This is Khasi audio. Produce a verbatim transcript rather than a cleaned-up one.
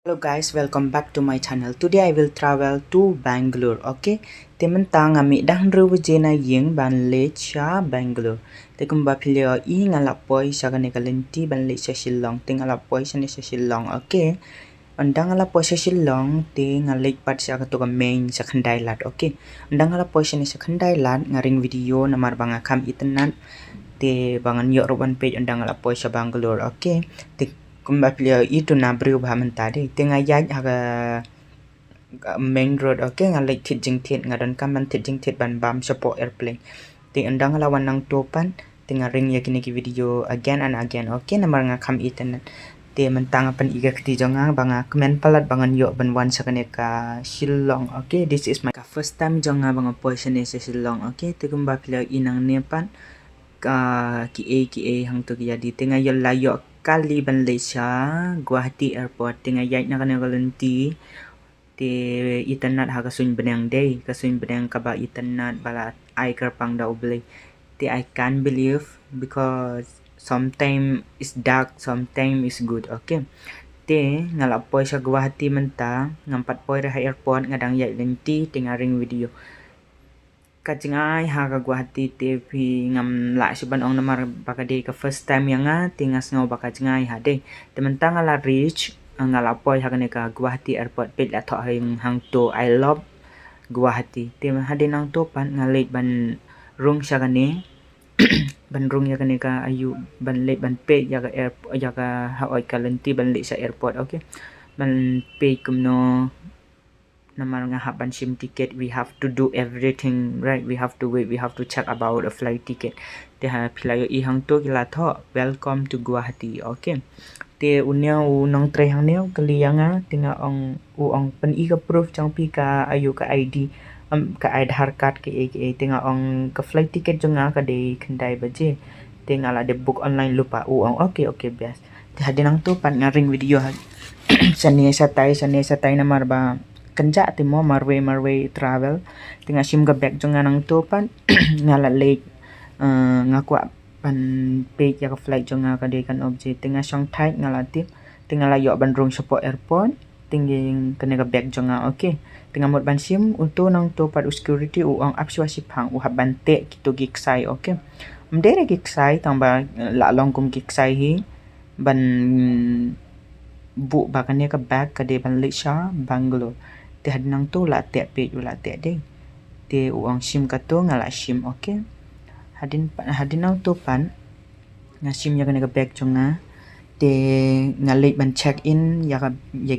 Hello guys, welcome back to my channel. Today I will travel to Bangalore, okay? Te mynta nga mih da hynriew baje na ïing ban leit sha Bangalore. Te kumba phi la ïohi nga la poi sha kane ka lynti ban leit sha Shillong. Te nga la poi shane sha Shillong, okay? Ynda nga la poi sha Shillong te nga leit pat sha kato ka main sha Khyndai Lad, okay? Ynda nga la poi shane sha Khyndai Lad nga ring video namar ba nga kham itynnad. Te ba ngan ïoh ruh ban peit ynda nga la poi sha Bangalore, okay? Te kumba phi la ïohi tu na briew bha mynta de. Te nga ïaid ha ka, ka main road, okay, nga leit thied jingthied, nga donkam ban thied jingthied ban bam shapoh airplane. Te ynda nga la wan nangto pat te nga ring ïa kine ki video again and again, okay, namar nga kham itynnad. Te mynta nga pyni ka kti jong nga ba nga kmen palat ba ngan ïoh ban wan sha kane ka Shillong, okay? This is my ka first time jong nga ba nga poi shane sha Shillong, okay? Te kumba phi la ïohi nangne pat ka kiei kiei hangto ki ïa di. Te nga ïoh la ïoh kali ban leit sha Guwahati Airport. Te nga ïaid na kane ka lynti. Te itynnad ha ka suiñ bneng de, ka suiñ bneng kaba itynnad ba la ai kyrpang da U Blei. Te I can't believe because sometime is dark, sometime is good, okay? Te nga la poi sha Guwahati mynta, ngam pat poi re ha airport, nga dang ïaid lynti te nga ring video. Ka jngai ha ka Guwahati te phi ngam lah shuh ban ong namar ba ka dei ka first time ïa nga, te nga sngew ba ka jngai ha de. Te mynta nga la reach, nga la poi ha kane ka Guwahati Airport, peit la thoh hangto I love Guwahati. Te hadien nangto pat nga leit ban rung sha kane ban rung ïa kane ka ayu ban leit ban peit ïa ka airport, ïa ka ha oi ka lynti ban leit sha airport, okay? Ban peit kumno namar nga hap ban shim ticket, we have to do everything, right? We have to wait, we have to check about a flight ticket. Te ha phi la ïohi hangto ki la thoh welcome to Guwahati, okay? Te une u nongtrei hangne u kylli ïa nga, te nga ong, u ong pyni ka proof jong phi ka ayu ka I D, um, ka Aadhaar card kaei kaei, te nga ong ka flight ticket jong nga ka dei khyndai baje. Te nga la dep book online lypa, u ong okay okay best. Te hadien nangto pat nga ring video ha shane shatai shane shatai namar ba kynjah te mo marwei marwei travel. Te nga shim ka bag jong nga nangto pat nga la leit, eh, nga kwah ban peit ïa ka flight jong nga ka dei katno baje. Te nga shong tight nga la tip. Te nga la ïoh ban rung shapoh airport. Te ngi kane ka bag jong nga, okay. Te nga mut ban shim, uto nangto pat u security u ong ap shuwa shipang, u hap ban teh kito ki ksai, okay. Ym dei re ki ksai tang ba, eh, la long kum ki ksai hi ban buh ba kane ka bag ka dei ban leit sha Bangalore. Te hadien nangto u la teh peit, u la teh de. Te u ong shim kato, nga la shim, okay. Hadien pa-, hadien nangto pat nga shim ïa kane ka bag jong nga. Te nga leit ban check in ïa ka, ïa